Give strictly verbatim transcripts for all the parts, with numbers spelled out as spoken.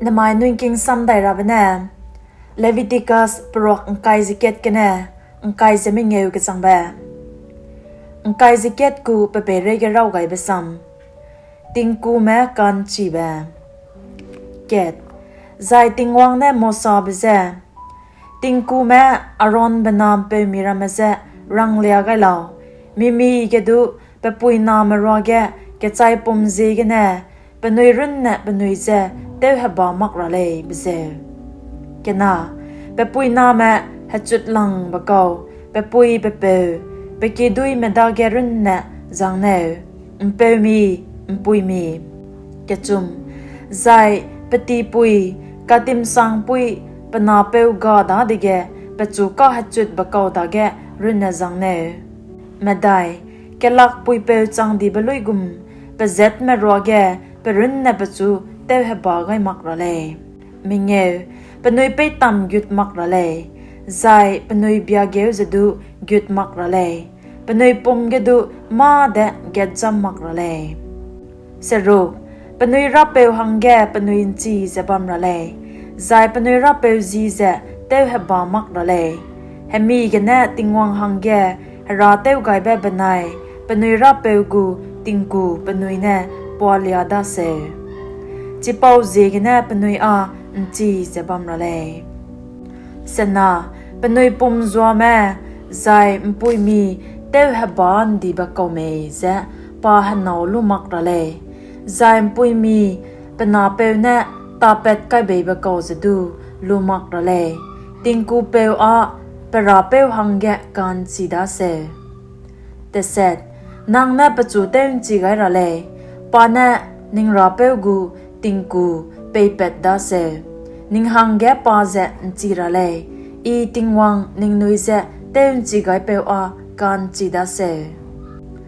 Nemai nui ’ngking sam dai rabe ne, Leviticus peruak ’ngkai ze kat gene ’ngkai ze mengeu kechangbe. ’Ngkai ze kat gu pe peireige raw gaibe sam. Tingkume ka'nchibe. Kat, zai Tingwang ne Mosabe je, Tingkume Aaronbe na ’mpeumi ramme je ranglia gai lau, mi-mige du pe puiname ruage kechaipum ziegene penui runne penui je tewheba mak ra lei be zeu. Kena, pe puiname hechutlangbe kau, pe pui pe peu, pe kiduîme dage runne zangneu, ’mpeumi, ’mpuimi. Kechum, zai pe tipui, katimsangpui, pe napeu ga dadege pechu kahechutbe kau dage runne zangneu. Medai, kelakpuipeu changdibe luigum, pezatme ruage pe runne pechu tewheba gai mak ra lei. Mengeu, penui peitam gut mak ra lei, zai penui biageu ze du gut mak ra lei, penui pum ge du mâ de gatzam mak ra lei. Seruk, penui Rapeu hangge penui ’nchi ze bam ra lei, zai penui Rapeu ji ze tewheba mak ra lei. Hemi gene Tingwang hangge herâtewgaibe benai penui Rapeu gu tingku penui ne pualia daseu. Chipauzie gene penui â ’nchi ze bam ra lei. Sena, penui pumzuame, zai ’mpuimi tewheba ’ndibe kau mei ze pa henâu lu mak ra lei, zai ’mpuimi pe napeu ne tapat kaibeibe kau ze du lu mak ra lei, tingkupeu â pe Rapeu hangge ka'nchi daseu. Teset, nang ne pechu tew'nchi gai ra lei, pa ne ning Rapeu gu tingku peipat daseu, ning hangge pa ze ’nchi ra lei, I Tingwang ningnui je tew'nchigaipeu â ka'nchi daseu.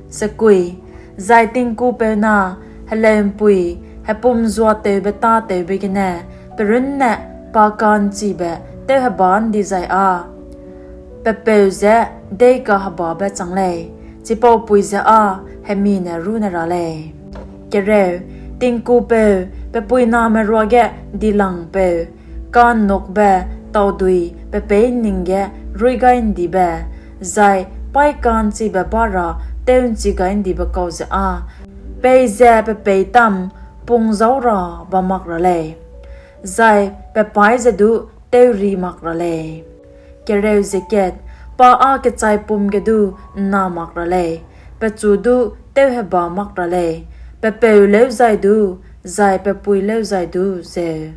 Sekui, zai tingkupeu na heleu'mpui hepumzuatewbe tâtewbe gene pe runne pa ka'nchibe tewheba ’ndi zai â pe peu je deikahebabe chang lei, chipaupui ze â hemi ne rû ne ra lei. Kereu, tingkupeu pe puiname ruage dilangpeu, ka'nnukbe taudui pe peî ’nning ge ruigai'ndibe, zai paî ka'nchibe bâ ra tew'nchigai'ndibe kau ze â peize pe peîtam pungzâu ra bam mak ra lei, zai pe paî ze du tewri mak ra lei. Kereu ze kat, pa â kechaipum ge du ’nna mak ra lei, pechu du tewheba mak ra lei, pe peu lêuzai du, zai pe pui lêuzai du zeu.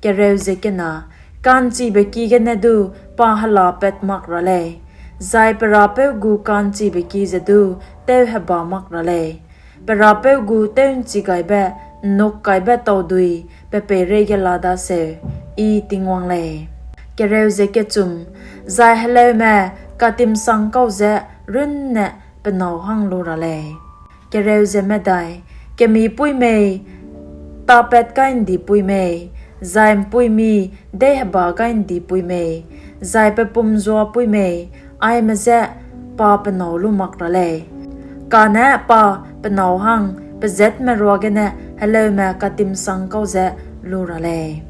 Kereu ze kena, ka'nchibe ki gene du pa helapat mak ra lei, zai pe Rapeu gu ka'nchibe ki ze du tewheba mak ra lei, pe Rapeu gu tew'nchigaibe ’nnukkaibe taudui pe peireige la daseu, I Tingwang lei. Kereu ze kechum, zai heleume katimsang kau ze runne pe nâu hang lu ra lei. Kereu ze medai, kemipuî mei, tapat kai'ndi pui mei, zai ’mpuimi deiheba gai'ndi pui mei, zai pe pumzuapui mei, aime je pa pe nâu lu mak ra lei. Kane pa pe nâu hang pezatme ruagene heleume katimsang kau ze lu ra lei.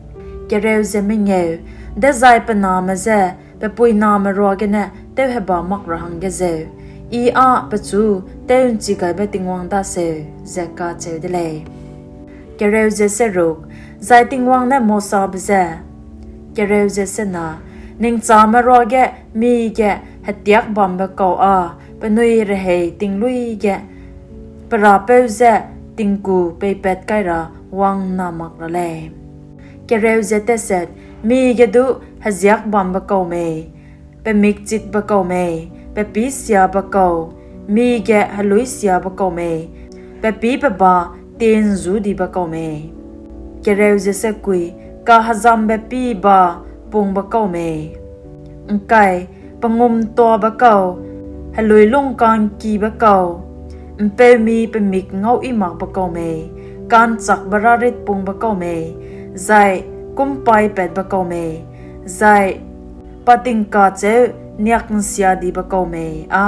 Kereu ze mengeu, dezai pe name je pe puiname ruagene tewheba mak ra hangge zeu, I â pechu tew'nchigaibe Tingwang daseu, ze kacheu de lei. Kereu ze seruk, zai Tingwang ne Mosabe je, Kereu ze sena, ning chame ruage mige hetiak bambe kau â penui rehei ting luî ge pe Rapeu je tingku peipat kai ra wang'nna mak ra lei. Kereu ze teset, mige du heziak bambe kau mei, pe mikchitbe kau mei, pe pî siabe kau, mige heluî siabe kau mei, pe pî pe ba tienzudibe kau mei. Kereu ze sekui, kahezambe pî ba pungbe kau mei. ’Ngkai, pengumtuabe kau, heluî lungka'ngkibe kau, ’mpeumi pe mik ngau i makbe kau mei, ka'nchakbe raritpungbe kau mei, zai kûmpaîpatbe kau mei, zai pa tingkacheu niak'nsiadibe kau mei â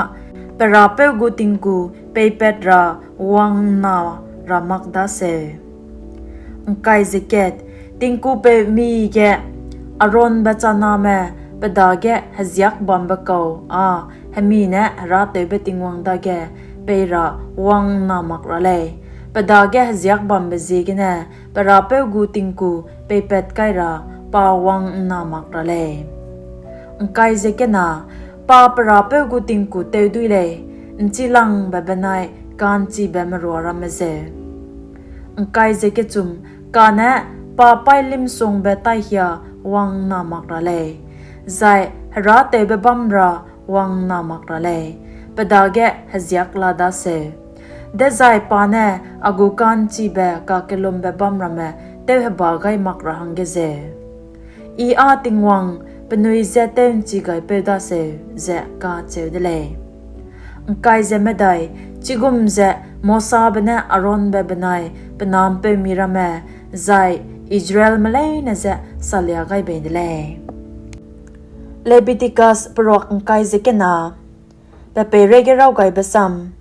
pe Rapeu gu tingku peipat ra wang'nna ra mak daseu. ’Ngkai ze kat, Tingkupeu mige Aaronbe chaname pe dage heziak bambe kau â hemi ne herâtewbe Tingwang dage pei ra wang'nna mak ra lei; pe dage heziak bambe ziegene pe Rapeu gu tingku peipat kai ra pa wang'nna mak ra lei. Pa pe Rapeu gu tingku tewdui lei, ’nchilangbe benai ka'nchibe merua ramme zeu. Kane pa paî limsungbe taihia wang'nna mak ra lei, zai herâtewbe bâm ra wang'nna mak ra lei, pe dage heziak la daseu; dezai pa ne a gu ka'nchibe kakellumbe bâm ramme tewheba gai mak ra hangge zeu. I â Tingwang, penui je tew'nchigaipeu daseu, ze kacheu de lei. Chigum ze Mosabe ne Aaronbe benai pe na ’mpeumi ramme zai Israelme leine je salia gai bei de lei. Lebitikos peruak ’ngkai ze kena. Pe peireige raw gaibe sam,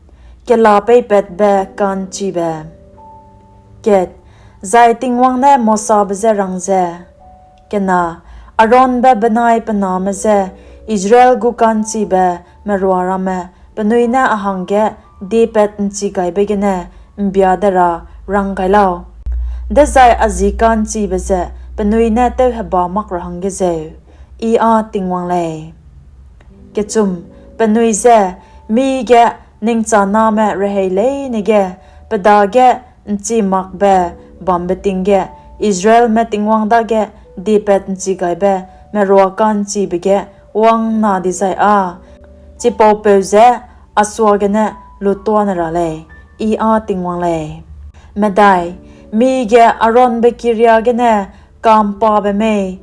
kela peipatbe ka'nchibe. Kat, zai Tingwang ne Mosabe je rang ze, kena, Aaronbe benai pe name je Israel gu ka'nchibe merua ramme penui ne a hangge diepat ’nchigaibe gene ’mbia de ra rang gai lau, dezai a ji ka'nchibe ze penui ne tewheba mak ra hangge zeu. I â Tingwang lei. Kechum, penui je, mige ning chaname rehei leine ge pe dage ’nchimakbe bambe ting ge Israelme Tingwang dage diepat ’nchigaibe merua ka'nchibe ge wang'nna dizai â chipaupeu je a suagene lutuâne ra lei. I â Tingwang lei. Medai, mige Aaronbe kiria gene ka'mpabe mei,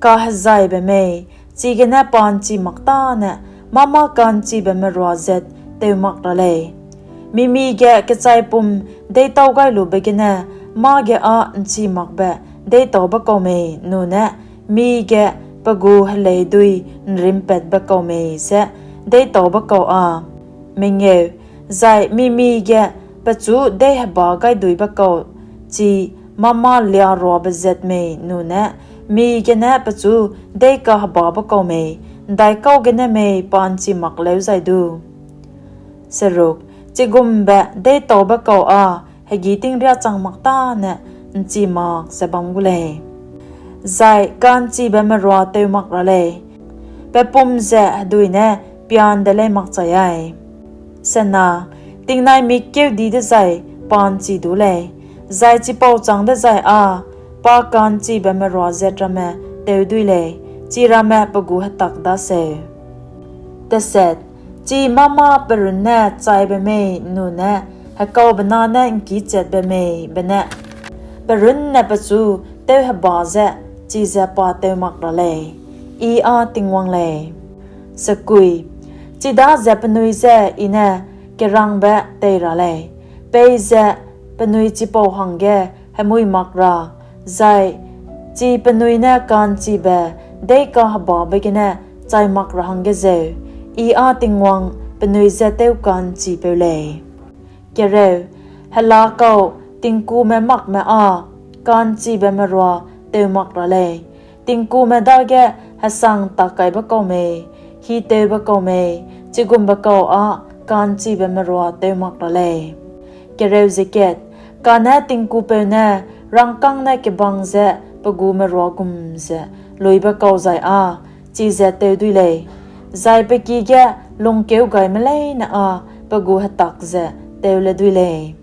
kahezaibe mei, chigene pa ’nchi mak tâne mâ-mâ ka'nchibe merua zat tew mak ra lei. Mi mige kechaipum deîtau gai lube gene mâ ge â ’nchi makbe deîtaube kau mei nune mige pe gu heleidui ’nrimpatbe kau mei je deîtaube kau â, mengeu, zai mi mige pechu deîheba gaiduibe kau chi mâ-mâ liaruabe zat mei nune mi gene pechu deîkahebabe kau mei, ’ndaikau gene mei pa ’nchi mak lêuzai du. Chigumbe deîtaube kau â hegî ting riâ chang mak tâne ’nchi mak ze bam gu lei, zai ka'nchibe merua tew mak ra lei; pe pum ze hedui ne pian de lei makchai ai. Sena, tingnaimik kêu di dezai pa ’nchi du lei, zai chipau châng dezai â pa ka'nchibe merua zat ramme tewdui lei, chiramme pe gu hetak daseu. Chi mâ-mâ pe runne chaibe mei nune hekaubena ne ’ngkîchatbe mei be ne pe runne pechu tewheba ze chize pa tew mak ra lei. I â Tingwang lei. Chida ze penui je I ne kerangbe tei ra lei, peize penui chipau hangge hemui mak ra zai chi penui ne ka'nchibe deîkahebabe gene chai mak ra hangge zeu, I â Tingwang penui je tew ka'nchipeu lei. Hela kau tingkume makme â ka'nchibe merua tew mak ra lei; tingkume dage hesang takkaibe kau mei, hitewbe kau mei, chigumbe kau â ka'nchibe merua tew mak ra lei. Kane tingkupeu ne rangkâng ne kebang ze pe gu merua gum ze luibe kau zai â chize tew dui lei, zai pe ki ge lungkeugaime leine â pe gu hetak ze tew le dui lei.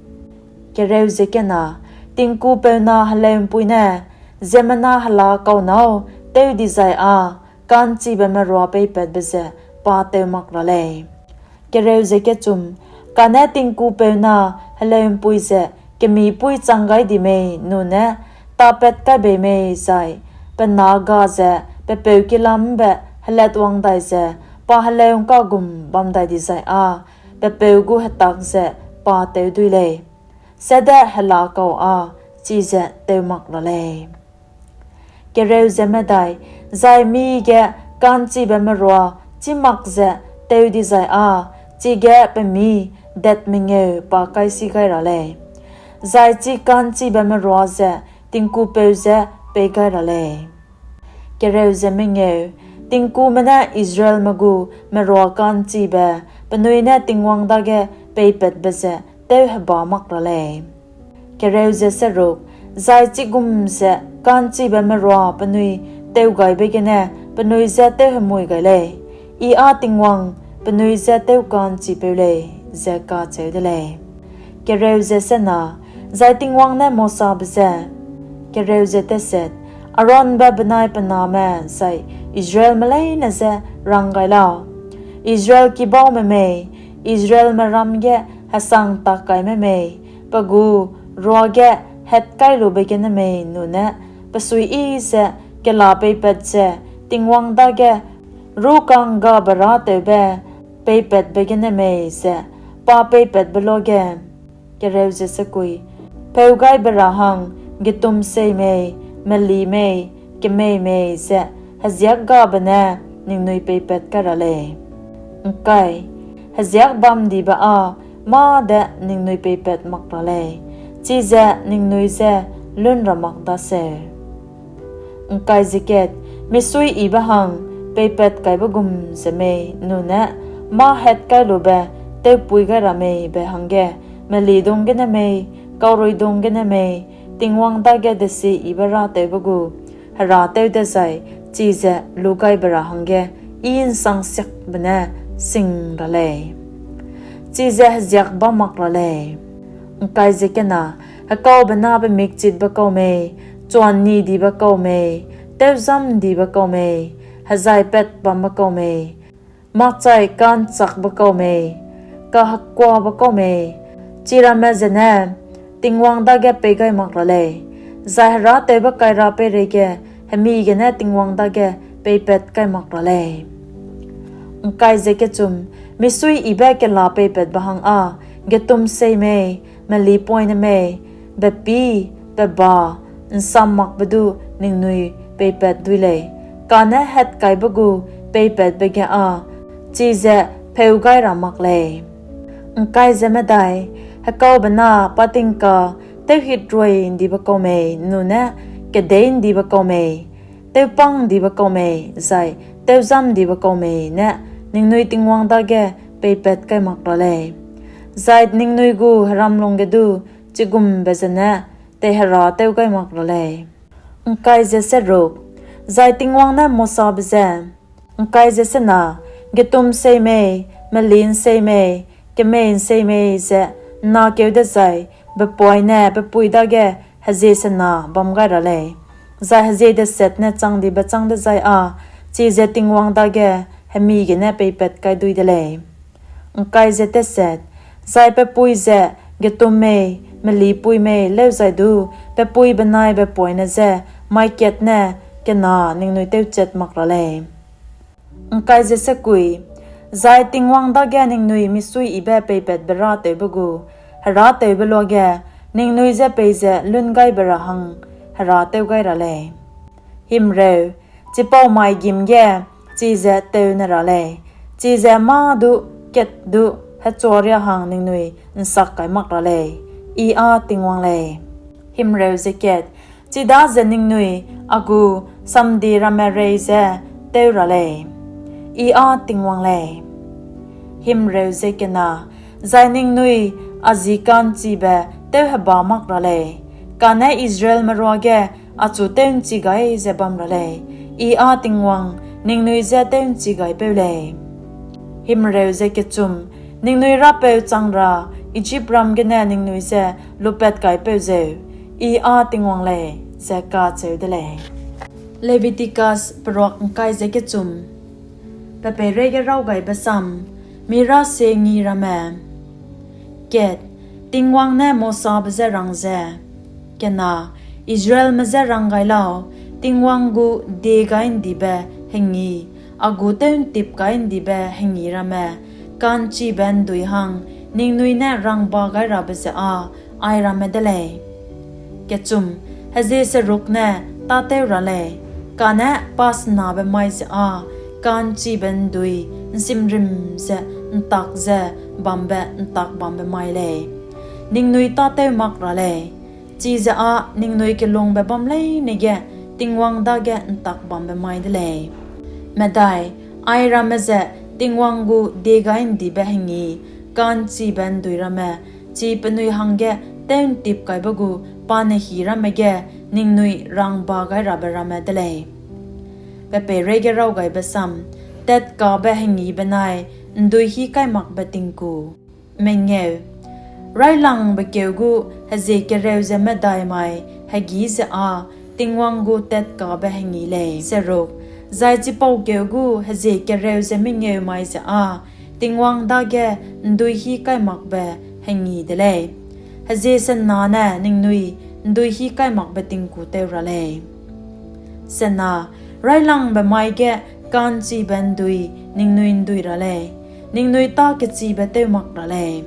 Tingkupeu na heleu'mpui ne ziemmena hela kau nâu tew dizai â ka'nchibe merua peipatbe ze pa tew mak ra lei. Kane tingkupeu na heleu'mpui ze kemîpui chang gai di mei nune tâpat kai bei mei zai pe na ga ze pe peu kilam ’mbe helatwang dai ze pa heleu ’ngkagum bam dai dizai â pe peu gu hetak ze pa tew dui lei; sede hela kau â chize tew mak ra lei. Zai mige ka'nchibe merua chî mak ze tew dizai â chige pe mî dat mengeu pa kaisi gai ra lei, zai chi ka'nchibe merua ze tingkupeu je pei gai ra lei. Kereu ze mengeu, tingkume ne Israelme gu merua ka'nchibe penui ne Tingwang dage peipatbe ze tewheba mak ra lei. Kereu ze seruk, zai chigum ze ka'nchibe merua penui tewgaibe gene penui je tewhemui gai lei, I â Tingwang penui je tewka'nchipeu lei, ze kacheu de lei. Kereu ze sena, zai Tingwang ne Mosabe je, kereu ze teset, Aaronbe benai pe name zai Israelme leine je rang gai lau: Israel kibaume mei, Israelme ram ge hesang tak kaime mei, pe gu ruage hatkailube gene mei nune pe suiyi ze kela peipat ze Tingwang dage rûka'nggabe râtewbe peipatbe gene mei ze pa peipatbe luage, kereu ze sekui, pheugaibe ra hang getumsei mei, meli mei, kemei mei ze heziâkgabe ne ningnui peipat kai ra lei. ’Ngkai, heziâk bam'ndibe â mâ de ningnui peipat mak ra lei, chize ningnui je lun ra mak daseu. ’Ngkai ze kat, misuiyibe hang peipat kaibe gum ze mei nune mâ hatkailube tewpui gai ra mei be hangge melidung gene mei, kauruidung gene mei, Tingwang dage desieyibe râtewbe gu herâtew dezai chize lugaibe ra hangge I ’nsangsiakbe ne sing ra lei, chize heziâk bam mak ra lei. ’Ngkai ze kena, hekaube na pemikchitbe kau mei, chuan'nnidibe kau mei, tewzam'ndibe kau mei, hezaipat bambe kau mei, makchai ka'nchâkbe kau mei, kahekuabe kau mei, chiramme zene Tingwang dage pei gai mak ra lei, zai herâtewbe kaira peireige hemi gene Tingwang dage peipat kai mak ra lei. ’Ngkai ze kechum, misuiyibe kela peipatbe hang â getumsei mei, melipoine mei, bepî, peba, ’nsam makbe du ningnui peipat dui lei, kane hatkaibe gu peipatbe ge â chize pheu gai ra mak lei. ’Ngkai ze medai, hekaube na patingka tewhitrui'ndibe kau mei nune kedei'ndibe kau mei, tewpang'ndibe kau mei, zai tewzam'ndibe kau mei ne ningnui Tingwang dage peipat kai mak ra lei, zai ningnui gu heram lungge du chigumbe zene teiherâtew gai mak ra lei. ’Ngkai ze seruk, zai Tingwang ne Mosabe je, ’ngkai ze sena, getumsei mei, meli'nsei mei, kemei'nsei mei ze ’nnakeu dezai bepoine pe pui dage hezie sena bam gai ra lei, zai hezie deset ne chang'ndibe châng dezai â chize Tingwang dage hemi gene peipat kai dui de lei. ’Ngkai ze teset, zai pe pui ze getum mei, melipui mei lêuzai du pe pui benai bepoine je mai kat ne kena ningnui tewchat mak ra lei. ’Ngkai ze sekui, zai Tingwang dage ningnui misuiyibe peipatbe râtewbe gu herâtewbe luage ningnui je peize lungaibe ra hang herâtew gai ra lei. Himreu, chipau mai gîm ge chize tew ne ra lei, chize mâ du kat du hechua riâ hang ningnui ’nsak kai mak ra lei, I â Tingwang lei. Himreu ze kat, chidaze ningnui a gu samdie ramme rei ze tew ra lei, I â Tingwang lei. Himreu ze kena, zai ningnui a ji ka'nchibe tewheba mak ra lei, kane Israelme ruage achu tew'nchi gai ze bam ra lei, I â Tingwang ningnui je tew'nchi gaipeu lei. Himreu ze kechum, ningnui Rapeu chang ra Ijipram gene ningnui je lupat kaipeu zeu, I â Tingwang lei, ze kacheu de lei. Leviticus peruak ’ngkai ze kechum. Pe peireige rawgaibe sam, mi rasiengi ramme. Kat, Tingwang ne Mosabe je rang ze, kena, Israelme je rang gai lau, Tingwang gu diegai'ndibe hengi, a gu tew'ntip kai'ndibe hengi ramme, ka'nchibe ’ndui hang ningnui ne rangba gai rabe ze â airamme de lei. Kechum, hezie seruk ne tâtew ra lei, kane pasenabe mai ze â ka'nchibe ’ndui ’nsimrim ze ’ntak ze bambe ’ntak bambe mai lei, ningnui tâtew mak ra lei, chize â ningnui kelungbe bam leine ge Tingwang dage ’ntak bambe mai de lei. Medai, airamme ze Tingwang gu diegai'ndibe hengî, ka'nchibe ’ndui ramme, chi penui hangge tew'ntip kaibe gu pa ne hî ramme ge ningnui rangba gai rabe ramme de lei. Pe peireige raw gaibe sam, tatkabe hengî benai ’nduihîkaimakbe tingku. Mengeu, raîlangbe keu gu hezie kereu ze medai mai hegî ze â Tingwang gu tatkabe hengî lei. Seruk, zai chipau keu gu hezie kereu ze mengeu mai ze â Tingwang dage ’nduihîkaimakbe hengî de lei. Hezie sena ne ningnui ’nduihîkaimakbe tingku tew ra lei. Sena, raîlangbe mai ge ka'nchibe ’ndui ningnui ’ndui ra lei, ningnui tâ kechibe tew mak ra lei.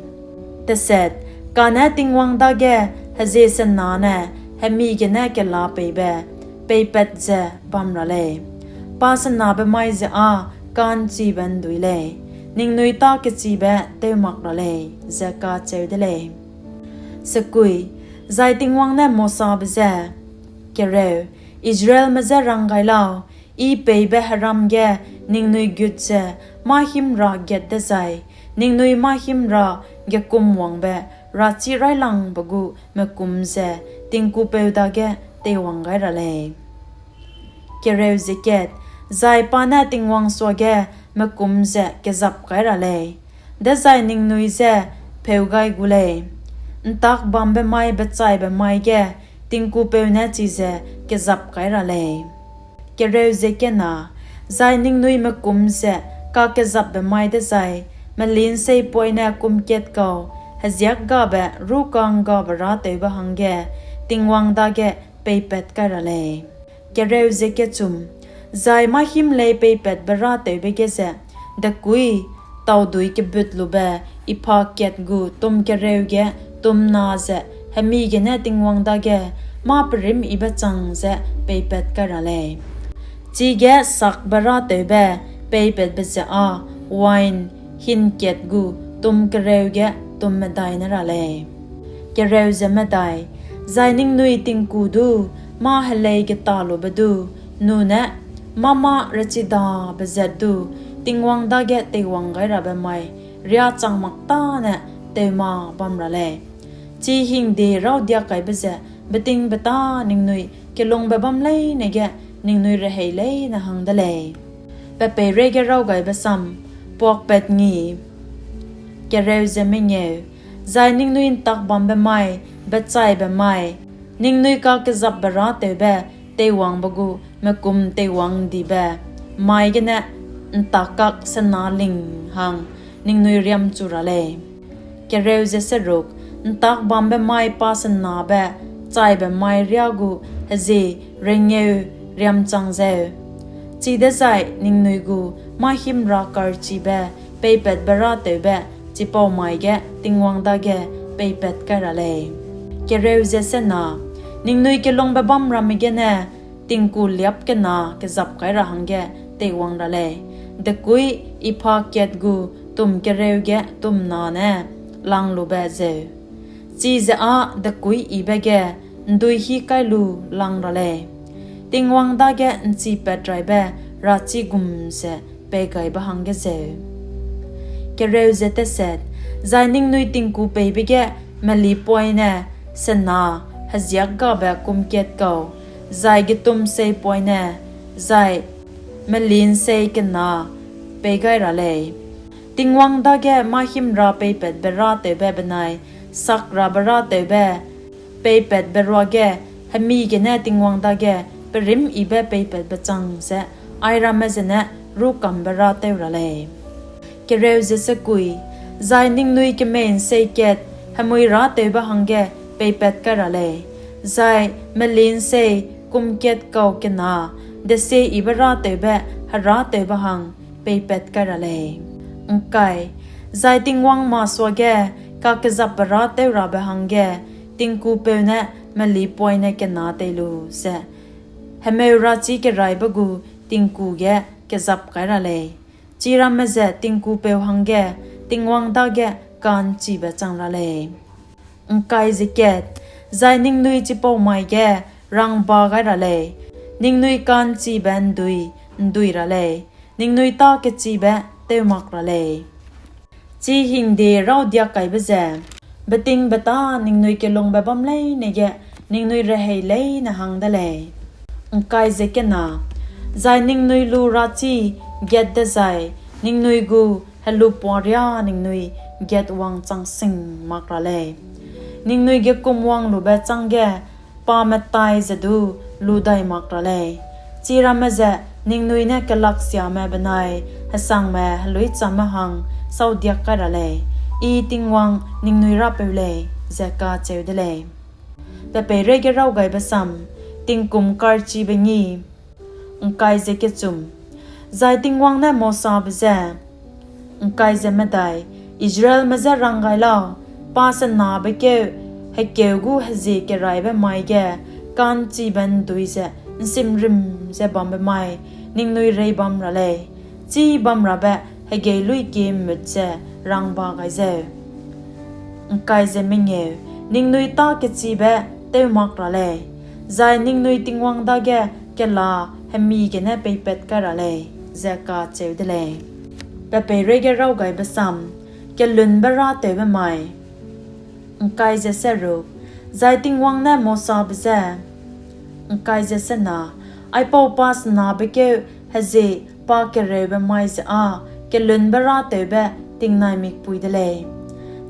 Teset, kane Tingwang dage hezie sena ne hemi gene kela peibe, peipat ze bam ra lei. Pa senabe mai ze â ka'nchibe ’ndui lei, ningnui tâ kechibe tew mak ra lei, ze kacheu de lei. Sekui, zai Tingwang ne Mosabe je, Kereu, Israelme je rang gai lau, I peibe heram ge ningnui gut ze mâ-hîmra gat dezai, ningnui mâ-hîmra gekum wangbe rachi raîlangbe gu mekum ze tingkupeu dage teiwang gai ra lei. Kereu ze kat, zai pa ne Tingwang suage mekum ze kezap kai ra lei, dezai ningnui je pheu gai gu lei. ’Ntak bambe mai bechaibe mai ge tingkupeu ne chize kezap kai ra lei. Kereu ze kena, zai ningnui mekum ze kakezapbe mai dezai, meli'nseipoine kum kat kau, heziak gabe rûka'nggabe râtewbe hangge Tingwang dage peipat kai ra lei. Kereu ze kechum, zai mâ-hîm lei peipatbe râtewbe ge ze, dekui, taudui kebut lube epha kat gu tum kereu ge tumna ze hemi gene Tingwang dage mâ-perîmyibe chang ze peipat kai ra lei. Chige sakbe râtewbe peipatbe ze â wain hin kat gu tum kereu ge tum medai ne ra lei. Kereu ze medai, zai ningnui tingku du, mâ-helei getalube du, nune mâ-mâ rechidabe zat du, Tingwang dage teiwang gai rabe mai riâ chang mak tâne tewma bam ra lei. Chi hingde rawdiak kaibe ze betingbeta ningnui kelungbe bâm leine ge ningnui rehei leine hang de lei. Pe peireige raw gaibe sam, puakpat ngi. Kereu ze mengeu, zai ningnui ’ntak bambe mai, bechaibe mai, ningnui kakezapbe râtewbe teiwangbe gu mekum teiwang'ndibe mai gene ’ntak kak sena ling hang ningnui riamchu ra lei. Kereu ze seruk, ’ntak bambe mai pa senabe chaibe mai riâ gu hezie rengeu riamchang zeu. Chidezai ningnui gu mâ-hîmra karchibe peipatbe râtewbe chipau mai ge Tingwang dage peipat kai ra lei. Kereu ze sena, ningnui kelungbe bâm ramme gene tingku liâp kena kezap kai ra hangge teiwang ra lei, dekui epha kat gu tum kereu ge tumna ne langlube zeu. Chize â dekui yibe ge ’nduihî kai lu lang ra lei, Tingwang dage ’nchipatraibe rachi gum ze peigaibe hangge zeu. Kereu ze teset, zai ningnui tingku peibe ge melipoine sena heziak gabe kum kat kau, zai getumseipoine, zai meli'nsei kena pei gai ra lei. Tingwang dage mâ-hîmra peipatbe râtewbe benai sakrabe râtewbe peipatbe ruage hemi gene Tingwang dage perîmyibe peipatbe chang ze airamme zene rûkambe râtew ra lei. Kereu ze sekui, zai ningnui kemei'nsei kat hemui râtewbe hangge peipat kai ra lei, zai meli'nsei kum kat kau kena desieyibe râtewbe herâtewbe hang peipat kai ra lei. ’Ngkai, zai Tingwang masuage kakezapbe râtew rabe hangge tingkupeu ne melipoine kena tei lu ze hemeu rachi keraibe gu tingku ge kezap kai ra lei. Chiramme ze tingkupeu hangge Tingwang dage ka'nchibe chang ra lei. ’Ngkai ze kat, zai ningnui chipau mai ge rangba gai ra lei, Ningnui ka'nchibe ’ndui ’ndui ra lei, ningnui tâ kechibe tew mak ra lei. Chi hingde rawdiak kaibe ze, betingbeta ningnui kelungbe bam leine ge ningnui rehei leine hang de lei. ’Ngkai ze kena, zai ningnui lu rachi gat dezai, ningnui gu helupua riâ ningnui gat wangchang sing mak ra lei. Ningnui gekum wang lube chângge pa metai ze du lu dai mak ra lei. Chiramme ze ningnui ne kelaksiame benai hesangme heluîchamme hang sâudiak kai ra lei, I Tingwang ningnui Rapeu lei, ze kacheu de lei. Pe peireige raw gaibe sam, tingkum karchibe ngî. ’Ngkai ze kechum, zai Tingwang ne Mosabe je, ’ngkai ze medai, Israelme je rang gai lau, pa senabe kêu hekeu gu hezie keraibe mai ge ka'nchibe ’ndui ze ’nsimrim ze bambe mai ningnui rei bam ra lei, chî bamrabe hegei luîkie mut ze rangba gai zeu. ’Ngkai ze mengeu, ningnui tâ kechibe tew mak ra lei, zai ningnui Tingwang dage kela hemi gene peipat kai ra lei, ze kacheu de lei. Pe peireige raw gaibe sam, kelunbe râtewbe mai. ’Ngkai ze seruk, zai Tingwang ne Mosabe je, ’ngkai ze sena, aipau pa senabe kêu hezie pa kereube mai ze â kelunbe râtewbe tingnai mikpui de lei.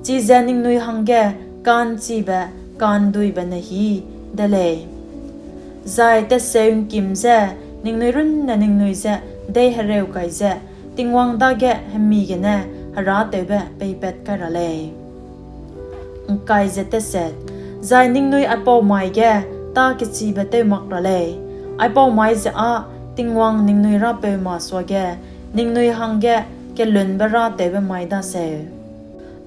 Chize ningnui hangge ka'nchibe ka'nduibe nehî de lei, zai teseu ’ngkim je ningnui runne ningnui je dei hereu gai ze Tingwang dage hemi gene herâtewbe peipat kai ra lei. ’Ngkai ze teset, zai ningnui aipau mai ge tâ kechibe tew mak ra lei, aipau mai ze â Tingwang ningnui Rapeu masuage ningnui hangge kelunbe râtewbe mai daseu.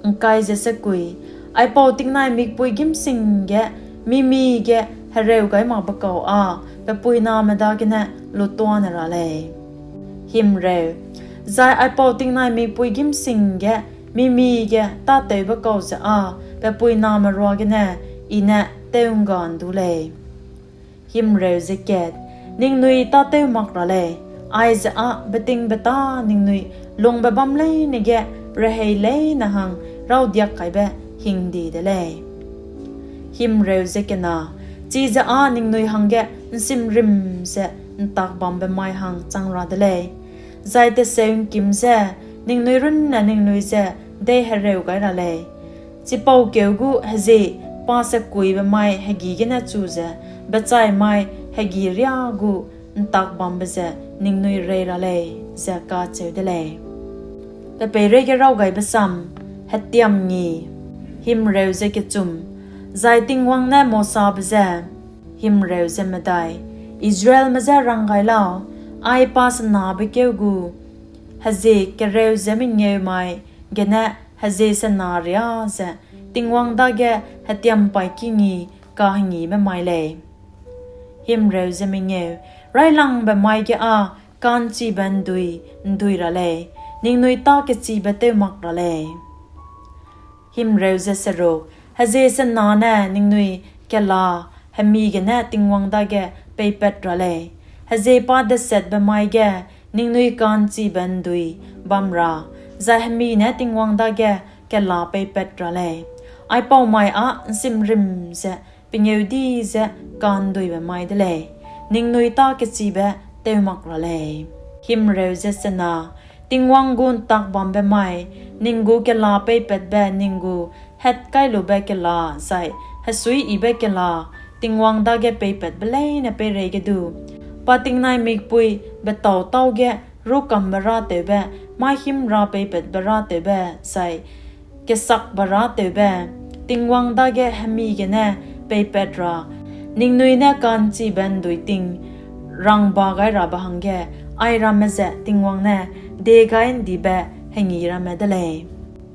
’Ngkai ze sekui, aipau tingnai mikpui gîm sing ge mi-mige hereu gai makbe kau â pe puiname dagene lutuâne ra lei. Himreu, zai aipau tingnai mikpui gîm sing ge mi-mige tâtewbe kau ze â pe puiname ruagene I ne tew'ngga ’ndu lei. Himreu ze kat, ningnui tâtew mak ra lei, aize â betingbeta ningnui lungbe bam leine ge rehei leine hang rawdiak kaibe hingdi de lei. Himreu ze kena, chize â ningnui hangge ’nsimrim ze ’ntak bambe mai hang chang ra de lei, zai teseu ’ngkim je ningnui runne ningnui je dei hereu gai ra lei. Chipau kêu gu hezie pa sekuibe mai hegî gene chu ze bechai mai hegî riâ gu ’ntak bambe ze ningnui rei ra lei, ze kacheu de lei. Pe peireige raw gaibe sam, hetiam ngi. Himreu ze kechum, zai Tingwang ne Mosabe je, himreu ze medai, Israelme je rang gai lau, ai pa senabe kêu gu hezie kereu ze mengeu mai gene hezie sena riâ ze Tingwang dage hetiam paîki ngi kahengibe mai lei. Himreu ze mengeu, raîlangbe mai ge â ka'nchibe ’ndui ’ndui ra lei, ningnui tâ kechibe tew mak ra lei. Himreu ze seruk, hezie sena ne ningnui kela hemi gene Tingwang dage peipat ra lei, hezie pa desetbe mai ge ningnui ka'nchibe ’ndui bam ra, zai hemi ne Tingwang dage kela peipat ra lei. Aipau mai â ’nsimrim ze pengêudi ze ka'nduibe mai de lei, ningnui tâ kechibe tew mak ra lei. Himreu ze sena, Tingwang gu ’ntak bambe mai, ning gu kela peipatbe ning gu hetkailube kela zai hesuiyibe kela, Tingwang dage peipatbe leine peireige du, pa tingnai mikpui betau tâu ge rûkambe râtewbe, maihîm ra peipatbe râtewbe zai kesakbe râtewbe, Tingwang dage hemi gene peipat ra, ningnui ne ka'nchibe ’ndui ting rangba gai rabe hangge, airamme ze Tingwang ne diegai ’ndibe hengi ramme de lei.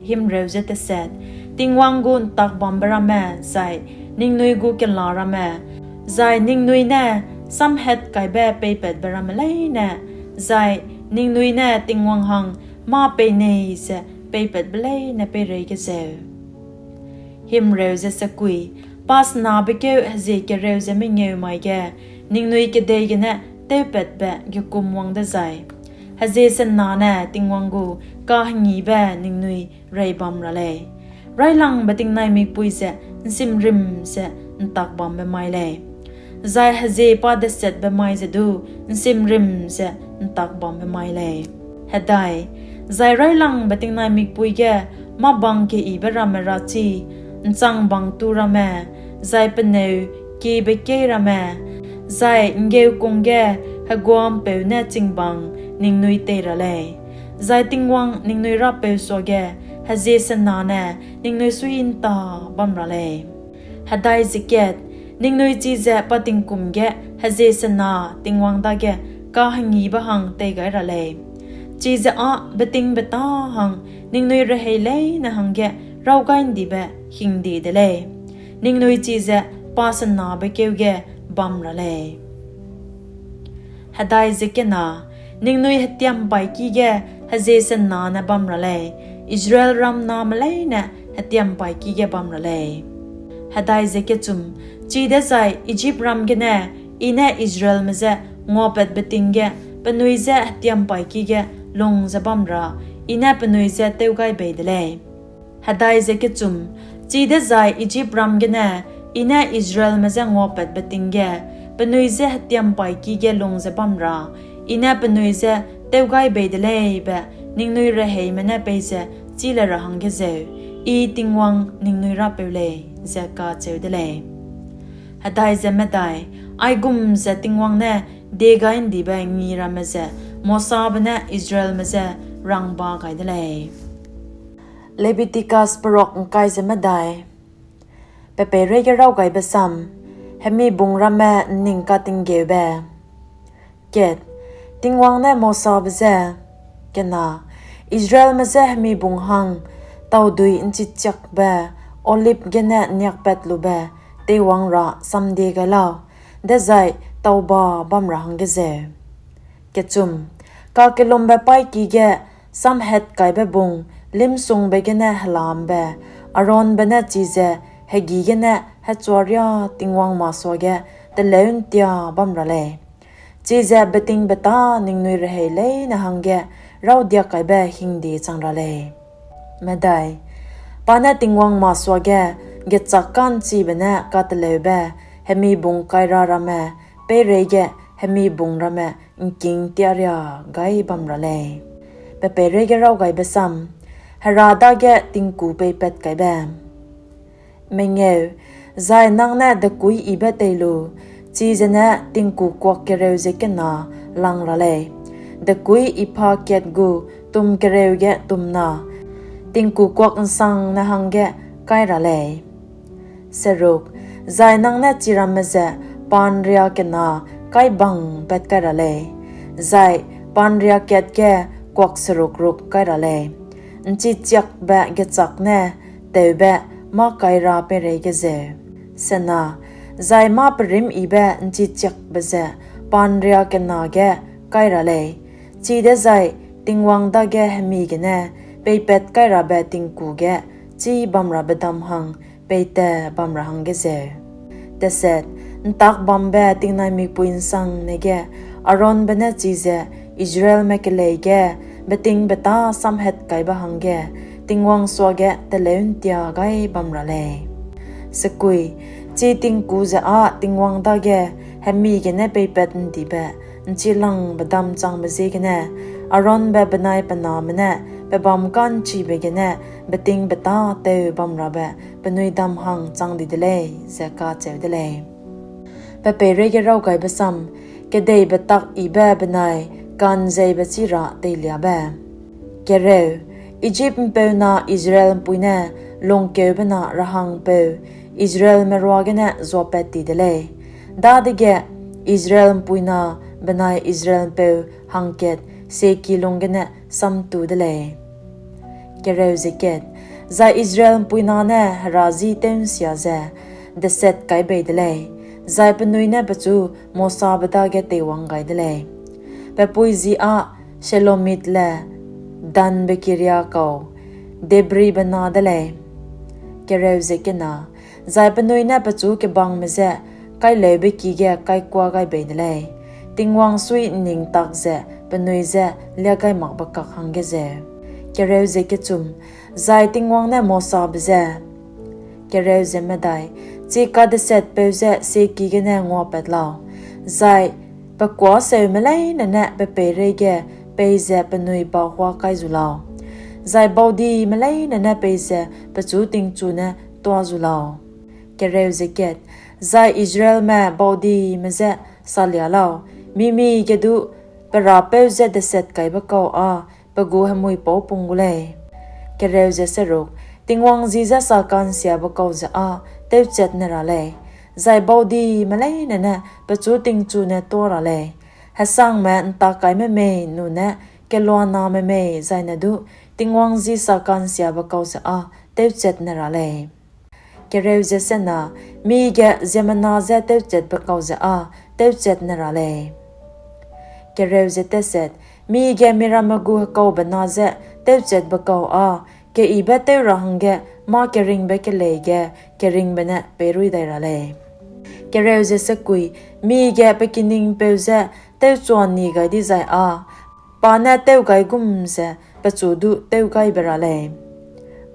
Himreu ze teset, Tingwang gu ’ntak bambe ramme zai ningnui gu kela ramme, zai ningnui ne samhatkaibe peipatbe ramme leine, zai ningnui ne Tingwang hang mâ peinei ze peipatbe leine peireige zeu. Himreu ze sekui, pa senabe kêu hezie kereu ze mengeu mai ge, ningnui kedei gene tewpatbe gekum wang dezai, hezie senane Tingwang gu kahengîbe ningnui reibam ra lei. Raîlangbe tingnai mikpui ze ’nsimrim ze ’ntak bambe mai lei, zai hezie pa desetbe mai ze du ’nsimrim ze ’ntak bambe mai lei. Hedai, zai raîlangbe tingnai mikpui ge mâ bang keyibe ramme rachî, ’nchang bangtu ramme, zai peneu kiebe kei ramme, zai ’nggeukung ge hegua'mpeu ne chingbang ningnui tei ra lei, zai Tingwang ningnui Rapeu suage hezie senane ningnui suiyi ’nta bam ra lei. Hedai ze kat, ningnui chize pa tingkum ge hezie sena Tingwang dage kahengîbe hang tei gai ra lei, chize â betingbeta hang ningnui rehei leine hangge rawgai'ndibe hingde de lei; ningnui chize pa senabe keu ge bam ra lei. Hedai ze kena, ningnui hetiampaîki ge hezie senane bam ra lei, Israelram name leine hetiampaîki ge bam ra lei. Hedai ze kechum, chidezai Ijipram gene I ne Israelme je nguapatbe ting ge penui je hetiampaîki ge lung ze bam ra I ne penui je tew gai bei de lei. Hedai ze kechum, chidezai Ijipram gene I ne Israelme je nguapatbe ting ge penui je hetiampaîki ge lung ze bam ra I ne penui je tew gai bei de lei be ningnui reheime ne peize chî le ra hangge zeu, I Tingwang ningnui Rapeu lei, ze kacheu de lei. Hedai ze medai, aigum ze Tingwang ne diegai'ndibe ngi ramme ze Mosabe ne Israelme je rangba gai de lei. Lebiticus Perok ’Ngkai ze medai. Pe peireige rawgaibe sam, Hemibung ramme ’Nningkat'nggeube. Kat, Tingwang ne Mosabe je, kena, Israelme je hemibung hang taudui ’nchichiakbe, olib gene niakpat lube teiwang ra samdie gai lau, dezai tauba bam ra hangge zeu. Kechum, kakellumbe paîki ge samhatkaibe bung limsungbe gene helambe Aaronbe ne chize hegî gene hechuaria Tingwang masuage teleu ’ntia bam ra lei, chize betingbeta ningnui rehei leine hangge rawdiak kaibe hingde chang ra lei. Medai, pa ne Tingwang masuage gechâk ka'nchibe ne kateleube hemibung kaira ramme peireige hemibung ramme ’ngking'ntiaria gai bam ra lei. Pe peireige rawgaibe sam, Hera dage tingku peipat kaibe. Mengeu, zai nang ne dekuî yibe tei lu, chizene tingku kuak kereu ze kena lang ra lei, dekuî epha kat gu tum kereu ge tumna, tingku kuak ’nsangne hangge kai ra lei. Seruk, zai nang ne chiramme ze pa'nria kena kaibang pat kai ra lei, zai pa'nria kat ge kuak seruk ruk kai ra lei, ’nchichiakbe gechâk ne tewbe mâ kaira peireige zeu. Sena, zai mâ perîmyibe ’nchichiakbe ze pa'nria kena ge kai ra lei, chidezai Tingwang dage hemi gene peipat kairabe tingku ge chî bamrabe dam hang peita bam ra hangge zeu. Deset, ’ntak bambe tingnai mikpui ’nsangne ge Aaronbe ne chize Israelme kelei ge betingbeta samhatkaibe hangge Tingwang suage teleu ’ntia gai bam ra lei. Sekui, chi tingku ze â Tingwang dage hemi gene peipat ’ndibe ’nchilangbe dam changbe ziegene Aaronbe benai pe name ne pebâm ka'nchibe gene betingbeta tew bamrabe penui dam hang chang di de lei, ze kacheu de lei. Pe peireige rawgaibe sam, kedeibe tak yibe benai ka'nzeibe chi ra teiliabe. Kereu, Ijip ’mpeuna Israel ’mpuî ne lungkeube na rehangpeu Israelme ruagene zuapat ti de lei. Dadege Israel ’mpuîna benai Israel ’mpeu hangkat sieki lung gene samtu de lei. Kereu ze kat, zai Israel ’mpuîna ne Hera ji tew'nsia ze deset kai bei de lei, zai penui ne pechu Mosabe dage teiwang gai de lei. Pe pui ji â Shelomitle, Danbe kiria kau, Debribe na de lei. Kereu ze kena, zai penui ne pechu kebangme je kaileube ki ge kaikuâ gai bei de lei, Tingwang sui'nning tak ze penui je liâ gai makbe kak hangge zeu. Kereu ze kechum, zai Tingwang ne Mosabe je, Kereu ze medai, chi kadesetpeu je sieki gene nguapat lau, zai pe kuâ seume leine ne pe peireige peize penui bahua kai zu lau, zai baudime leine ne peize pechu tingchu ne tuâ zu lau. Kereu ze kat, zai Israelme baudime je salia lau, mi-mige du pe Rapeu je deset kaibe kau â pe gu hemui pau pung gu lei. Kereu ze seruk, Tingwang ji je sa ka'nsiabe kau ze â tewchat ne ra lei, zai baudime leine ne pechu tingchu ne tuâ ra lei, hesangme ’ntakkaime mei nune keloaname mei zaine du Tingwang ji sa ka'nsiabe kau ze â tewchat ne ra lei. Kereu ze sena, mige ziemmena je tewchatbe kau ze â tewchat ne ra lei. Kereu ze teset, mige miramme gu hekaube na je tewchatbe kau â keyibe tew ra hangge mâ keringbe kelei ge keringbe ne peirui dai ra lei. Kereu ze sekui, mige pe kiningpeu je tewchua ni gai dizai â, pa ne tew gai gum ze pechu du tew gai be ra lei.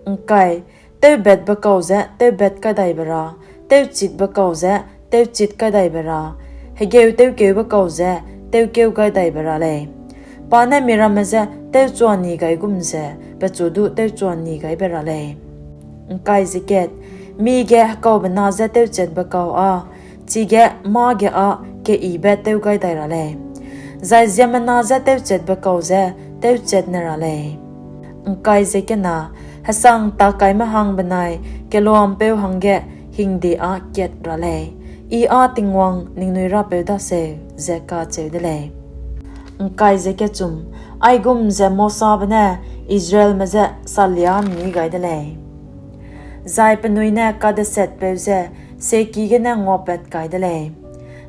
’Ngkai, tewbetbe kau ze tewbet kai dai be ra, tewchitbe kau ze tewchit kai dai be ra, hegeu tewkeube kau ze tewkeu gai dai be ra lei. Pa ne miramme je tewchua ni gai gum ze pechu du tewchua ni gai be ra lei. ’Ngkai ze kat, mige hekaube na je tewchatbe kau â, chige mâ ge â keyibe tew gai dai ra lei, zai ziemmena je tewchatbe kau ze tewchat ne ra lei. ’Ngkai ze kena, hesang ’ntakkaime hang benai keloa'mpeu hangge hingde â kat ra lei, I â Tingwang ningnui Rapeu daseu, ze kacheu de lei. ’Ngkai ze kechum, aigum ze Mosabe ne Israelme je salia mi gai de lei. Zai penui ne kadesetpeu je sieki gene nguapat kai de lei,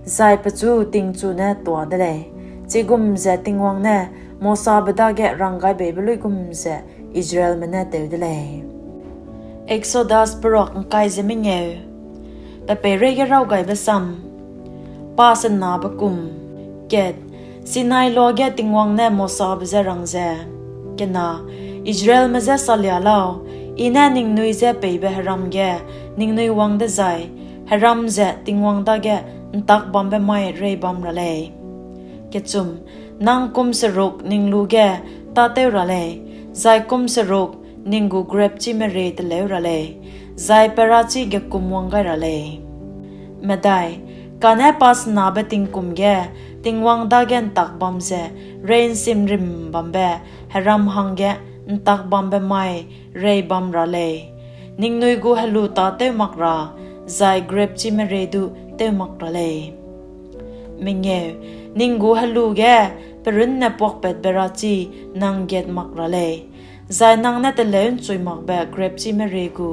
zai pechu tingchu ne tuâ de lei. Chigum ze Tingwang ne Mosabe dage ranggaibeibe luigum ze Israelme ne tew de lei. Exodus peruak ’ngkai ze mengeu. Pe peireige raugaibe sam. Pa senabe kum. Kat, Sinai loa ge Tingwang ne Mosabe je rang ze, kena, Israelme je salia lau, I ne ningnui je peibe heram ge ningnui wang dezai, heram ze Tingwang dage ’ntak bambe mai rei bam ra lei. Kechum, nang kum seruk ning lu ge tâtew ra lei, zai kum seruk ning gu grepchime rei teleu ra lei, zai pe rachi gekum wang gai ra lei. Medai, kane pa senabe tingkum ge Tingwang dage ’ntak bam ze rei ’nsimrim bambe heram hangge ’ntak bambe mai rei bam ra lei, ningnui gu helu tâtew mak ra, zai grepchime rei du tew mak ra lei. Mengeu, ning gu helu ge perunne puakpatbe rachi nang gat mak ra lei, zai nang ne teleu ’nchui makbe grepchime rei gu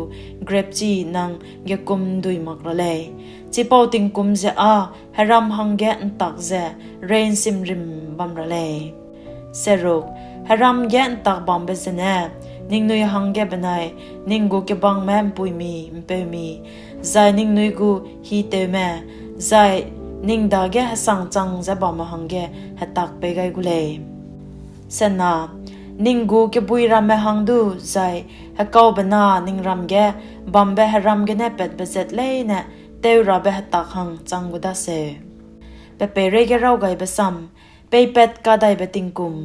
grepchi nang gekum ’ndui mak ra lei. Chipau tingkum ze â heram hangge ’ntak ze rei ’nsimrim bam ra lei. Seruk, heram ge ’ntak bambe zene ningnui hangge benai ning gu kebangme ’mpuimi ’mpeumi, zai ningnui gu hitewme, zai ning dage hesang chang ze bamme hangge hetak pei gai gu lei. Sena, ning gu kebui ramme hang du zai hekaube na ning ram ge bambe heram gene patbe zat leine tew rabe hetak hang chang gu daseu. Pe peireige raugaibe sam, peipat kadaibe tingkum.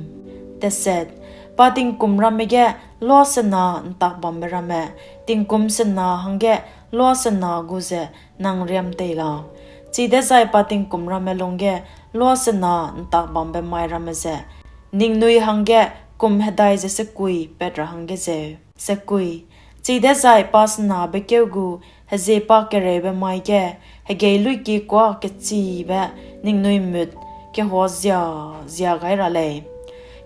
Teset, pa tingkum ramme ge loa sena ’ntak bambe ramme, tingkum sena hangge loa sena gu ze nang riam tei lau. Chidezai pa tingkum ramme lungge loa sena ’ntak bambe mai ramme ze ningnui hangge kum hedai ze sekui pat ra hangge zeu. Sekui, chidezai pa senabe keu gu hezie pa kereube mai ge hegei luiki kuâ kechibe ningnui mut kehua zia zia gai ra lei.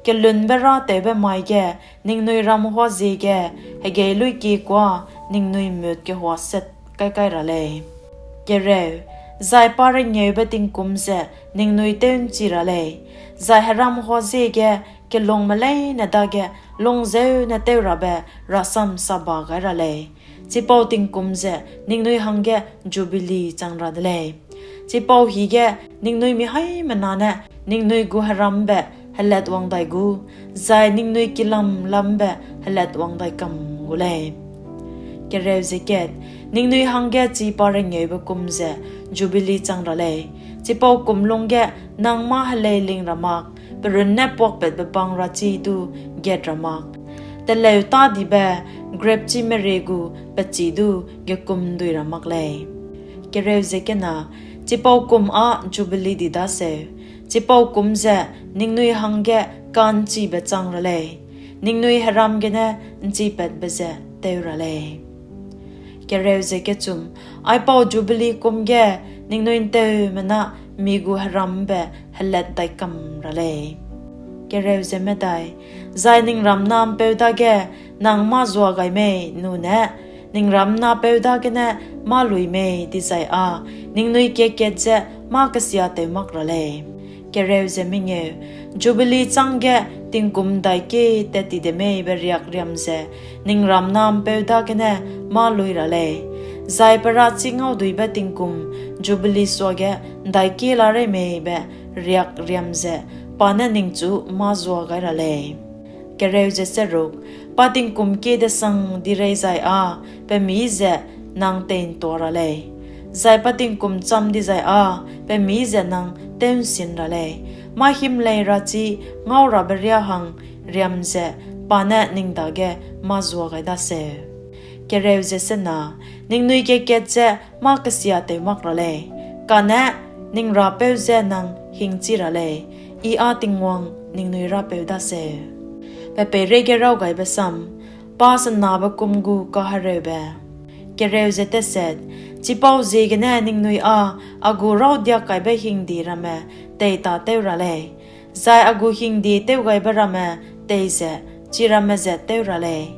Kelunbe râtewbe mai ge ningnui ram huazie ge hegei luiki kuâ ningnui mut kehua set kai kai ra lei. Kereu, zai pa rengeube tingkum ze ningnui tew'nchi ra lei, zai heram huazie ge kelungme leine dage lungzeune tew rabe rasam saba gai ra lei. Chipau tingkum ze ningnui hangge Jubili chang ra de lei. Chipau hige ningnui mi haimena ne ningnui gu heram ’mbe helatwang dai gu, zai ningnui kilam lam ’mbe helatwang dai kam gu lei. Ningnui hangge chi pa rengeube kum ze jubili chang ra lei; chipau kum lungge nang mâ heleiling ra mak, pe runne puakpatbe bang rachi du gat ra mak, teleu tâ dibe grepchi merie gu pechî du gekum'ndui ra mak lei. Chipau kum â jubili di daseu; chipau kum ze ningnui hangge ka'nchibe chang ra lei, ningnui heram gene ’nchipatbe ze tew ra lei. Aipau jubili kum ge ningnui ’nteumena mi gu heram ’mbe helat dai kam ra lei. Zai ning ramna'mpeu dage nang mâ zua gai mei nune ning ramna'mpeu dagene mâ lui mei dizai â ningnui kat-kat ze mâ kesiatew mak ra lei. Jubili chângge tingkum ’ndaikie tat ti de mei be riak riam ze ning ramna'mpeu dagene mâ lui ra lei, zai pe rachi ngauduibe tingkum jubili suage ’ndaikie larei mei be riak riam ze pa ne ningchu mâ zua gai ra lei. Pa tingkum kie-desang di rei zai â pe mî ze nang tei'ntua ra lei, zai pa tingkum cham dizai â pe mî ze nang tew'nsin ra lei; mâ himlei rachi ngaurabe riâ hang riam ze pa ne ning dage mâ zua gai daseu. Ningnui kat-kat ze mâ kesiatew mak ra lei, kane ning Rapeu je nang hingchi ra lei, I â Tingwang ningnui Rapeu daseu. Pe peireige Raw Gaibe Sam Pa Senabe Kum gu Kahereube Chipauziegene ningnui â a gu rawdiak kaibe hingde ramme tei tâtew ra lei, zai a gu hingde tewgaibe ramme tei ze chiramme zat tew ra lei,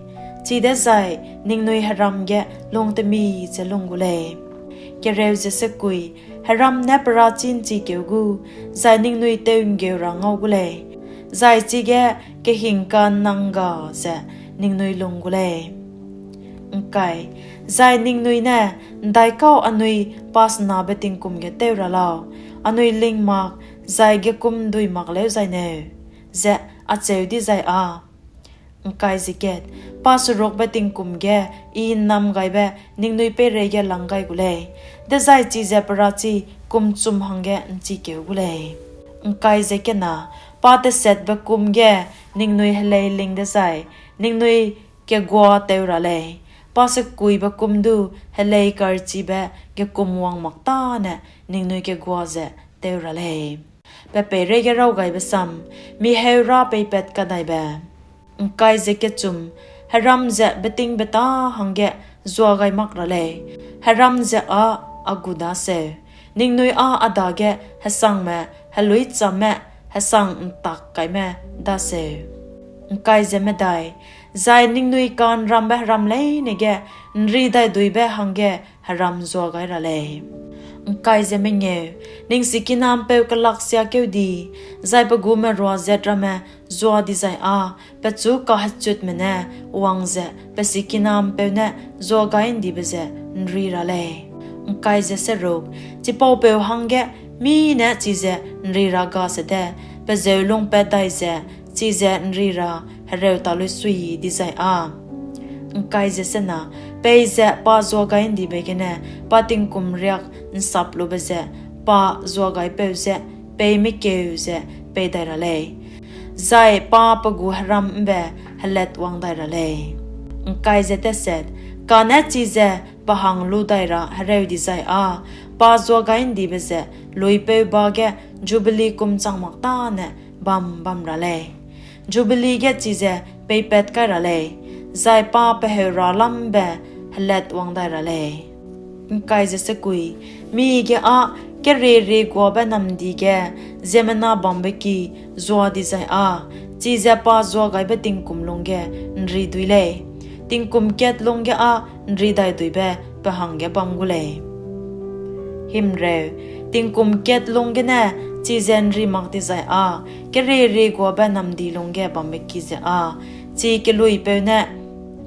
chidezai ningnui heram ge lungtemi ze lung gu lei. Heram ne pe rachi ’nchikeu gu, zai ningnui teu'nggeu ra ngau gu lei, zai chige kehingka'nnang ga ze ningnui lung gu lei. Zai ningnui ne, ’Ndaikau anui pa senabe tingkum ge tew ra lau, anui ling mak zai gekum'ndui mak lêuzai neu? ze acheu dizai â, pa serukbe tingkum ge I ’nnam gaibe ningnui peireige lang gai gu lei, dezai chize pe rachi kum chum hangge ’nchikeu gu lei. Pa tesatbe kum ge ningnui heleiling dezai ningnui keguatew ra lei, pa sekuibe kum du helei karichibe gekumwang mak tâne ningnui kegua ze tew ra lei. Pe peireige Raw Gaibe Sam Mi Heu Râ Peipat Kadaibe Heram ze betingbeta hangge zua gai mak ra lei; heram ze â a gu daseu, ningnui â a dage hesangme heluîchamme hesang ’ntak kaime daseu, zai ningnui ka'nrambe heram leine ge ’nridaiduibe hangge heram zua gai ra lei. Ning sikina'mpeu kelak siakeu di, zai pe gu merua zat ramme zua dizai â pechu kahechutme ne wang ze pe sikina'mpeu ne zuagai'ndibe ze ’nri ra lei. Chipau peu hangge mî ne chize ’nri ra ga sede pe zeu lungpat dai ze chize ’nri ra hereu tâ luisui dizai â, peize pa zuagai'ndibe gene pa tingkum riak ’nsaplube ze pa zuagaipeu je peîmekeu ze pei dai ra lei, zai pa pe gu heram ’mbe helatwang dai ra lei. Kane chize pe hang lu dai ra hereu dizai â pa zuagai'ndibe ze luipeu ba ge jubili kum chang mak tâne bam bam ra lei; jubili ge chize peipat kai ra lei, zai pa pe heurâ lam ’mbe helatwang dai ra lei. Mige â kerieri-guabe namdi ge ziemmena bambe ki zua dizai â chize pa zuagaibe tingkum lungge ’nridui lei; tingkum kat lungge â ’nridaiduibe pe hangge bam gu lei. Tingkum kat lung gene chize ’nri mak dizai â kerieri-guabe namdi lungge bambe ki ze â chi keluipeu ne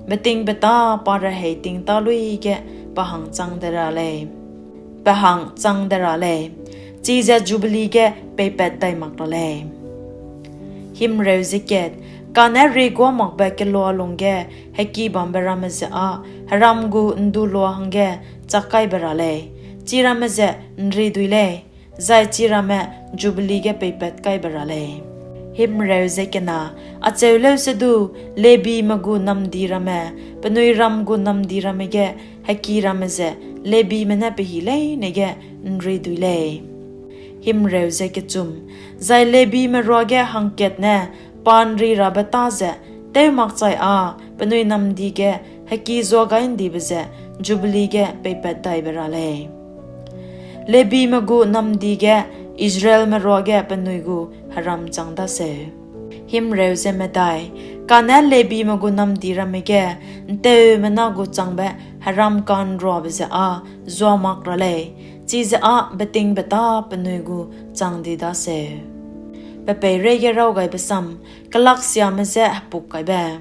betingbeta pa rehei ting tâ luî ge pe hang chang de ra lei. pe hang chang de ra lei, chize jubili ge peipat dai mak ra lei. Kane rieguâ makbe keloa lungge heki bambe ramme ze â heram gu ’nduloa hangge chak kai be ra lei; chiramme ze ’nridui lei, zai chiramme jubili ge peipat kai be ra lei. Acheu leusedu, Lebime gu namdi ramme penui ram gu namdi ramme ge heki ramme ze Lebime ne pe hî leine ge ’nridui lei. Zai Lebime ruage hangkat ne pa'nrirabe tâ ze tew makchai â penui namdi ge heki zuagai'ndibe ze jubili ge peipat dai be ra lei. Lebime gu namdi ge Israelme ruage penui gu heram chang daseu. Kane Lebime gu namdi ramme ge ’nteumena gu changbe heram ka'nruabe ze â zua mak ra lei, chize â betingbeta penui gu chang di daseu. Pe peireige Rawgaibe Sam Kelaksiame je Hepukkaibe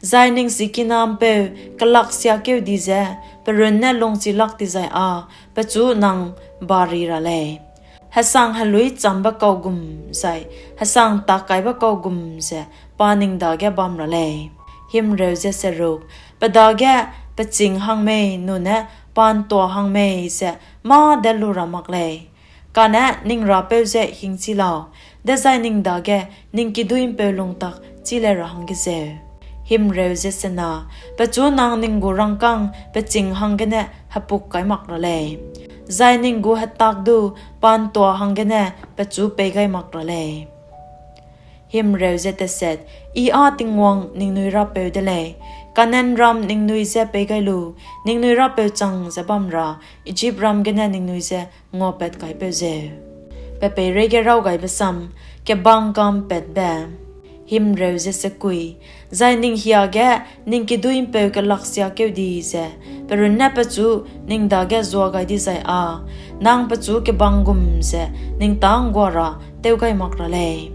Zai ning sikina'mpeu kelaksiakeu di ze pe runne lungchi lak dizai â pechu nang bari ra lei; hesang heluîchambe kau gum zai hesang takkaibe kau gum ze pa ning dage bam ra lei. Pe dage pe ching hang mei nune pa'ntua hang mei ze mâ de lu ra mak lei; kane ning Rapeu je hingchi lau, dezai ning dage ning kiduî'mpeu lungtak chî le ra hangge zeu. Pechu nang ning gu rangkâng pe ching hanggene hepuk kai mak ra lei, zai ning gu hetak du pa'ntua hanggene pechu pei gai mak ra lei. I â Tingwang ningnui Rapeu de lei, Kanaanram ningnui je pei gai lu ningnui rapeu chang ze bam ra Ijipram gene ningnui je nguapatkaipeu zeu. Pe peireige Rawgaibe Sam Kebang Gâmpatbe Zai ning hiage ning kiduî'mpeu kelaksiakeu di ze pe runne pechu ning dage zua gai dizai â nang pechu kebang gum ze ning tâ ’nggua ra tew gai mak ra lei;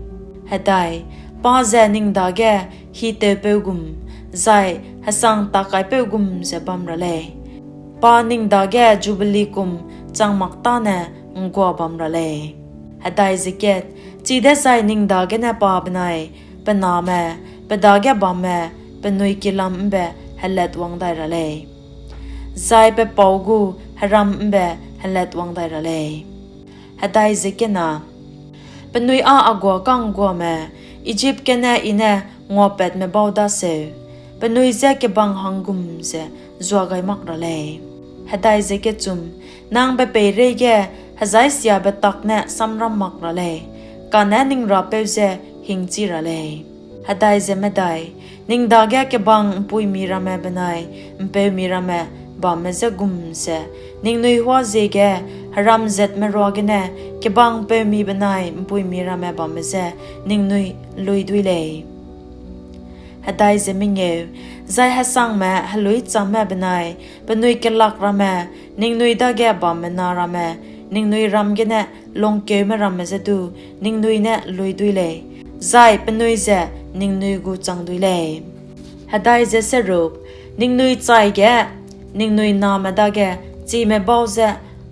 pa ze ning dage hiteupeu gum zai hesang takaipeu gum ze bam ra lei, pa ning dage jubili kum chang mak tâne ’nggua bam ra lei. Chidezai ning dagene pa benai pe name, pe dage bamme penui kilam ’mbe helatwang dai ra lei, zai pe pau gu heram ’mbe helatwang dai ra lei. Penui â a guâ ka'ngguame, Ijip gene I ne nguapatme bau daseu, penui je kebang hang gum ze zua gai mak ra lei. Nang pe peireige hejai siabe tak ne samram mak ra lei, kane ning Rapeu je hingchi ra lei. Ning dage kebang ’mpuimi ramme benai ’mpeumi ramme bamme je gum ze ningnui huâ ziege heram zatme ruagene kebang ’mpeumi benai ’mpuimi ramme bamme je ningnui luî duî lei. Zai hesangme heluîchamme benai penui kelak ramme ningnui dage bammena ramme ningnui ram gene lungkeume ramme je du ningnui ne luî duî lei, zai penui ze ningnui gu chang duî lei. Ningnui chaige ningnui name dage chime bau ze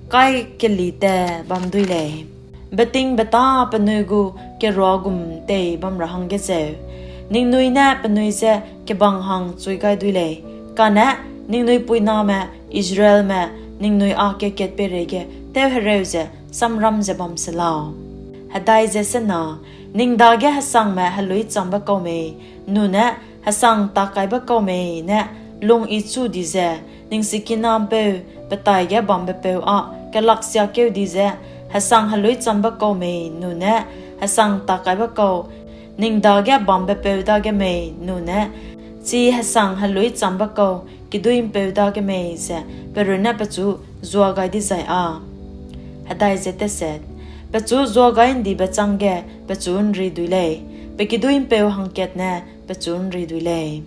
kaikelitat bam duî lei, betingbeta penui gu keruagum tei bam ra hangge zeu; ningnui ne penui je kebang hang chui gai duî lei, kane ningnui puiname Israelme ningnui â kat-kat peireige tewhereu ze samram ze bam se lau. Ning dage hesangme heluîchambe kau mei nune hesang takkaibe kau mei ne lung-ichu di ze ning sikina'mpeu pe taige bambepeu â kelaksiakeu di ze hesang heluîchambe kau mei nune hesang takkaibe kau ning dage bambepeu dage mei nune chi hesang heluîchambe kau kiduî'mpeu dage mei ze pe runne pechu zua gai dizai â pechu zuagai'ndibe chângge pechu ’nri duî lei, pe kiduî'mpeu hangkat ne pechu ’nri duî lei.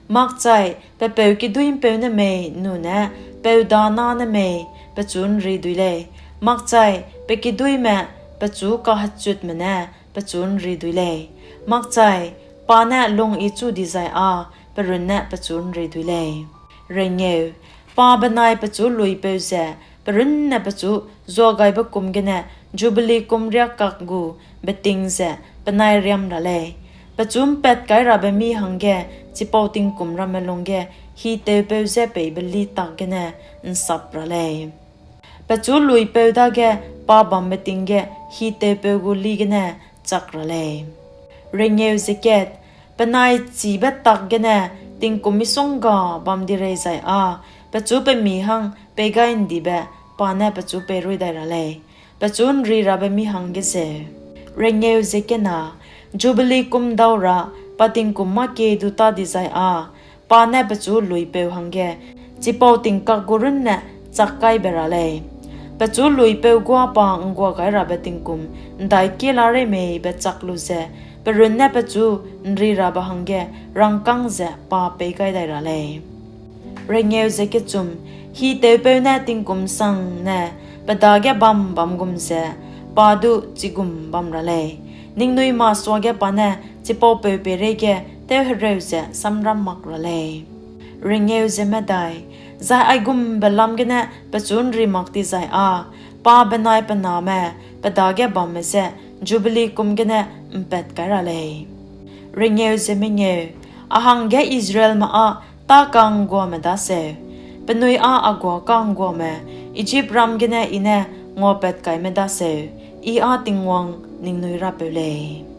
Makchai pe peu kiduî'mpeu ne mei nune peu dâ na ne mei pechu ’nri duî lei, makchai pe kiduîme pechu kahechutme ne pechu ’nri duî lei, makchai pa ne lung-ichu dizai â pe runne pechu ’nri duî lei. Pa benai pechu luipeu ze pe runne pechu zuagaibe kum gene jubili kum riâ kak gu beting ze penai riam ra lei; pechu ’mpatkairabe mî hangge chipau tingkum ramme lungge hitewpeu je peibe lî tak gene ’nsap ra lei; pechu luipeu dage pa bambe ting ge hitewpeu gu lî gene chak ra lei. Penai chîbe tak gene tingkum misongga bam di rei zai â pechu pe mî hang peigai'ndibe pa ne pechu peirui dai ra lei, pechu ’nrirabe mî hangge zeu. Jubili kum dau ra pa tingkum mâkie du tâ dizai â pa ne pechu luipeu hangge chipau tingkak gu runne chak kai be ra lei; pechu luipeu guâ pa ’ngguagairabe tingkum ’ndaikie larei mei be chak lu ze pe runne pechu ’nrirabe hangge rangkâng ze pa pei gai dai ra lei. Hitewpeu ne tingkum sangne pe dage bam bâm gum ze pa du chigum bam ra lei; ningnui masuage pa ne chipau peu peireige tewhereu ze samram mak ra lei. Zai aigumbe lam gene pechu ’nri mak dizai â pa benai pe name pe dage bamme je jubili kum gene ’mpat kai ra lei. A hangge Israelme â tâka'ngguame daseu, penui â a guâ ka'ngguame, Ijipram gene I ne nguapatkaime daseu, I â Tingwang ningnui Rapeu lei.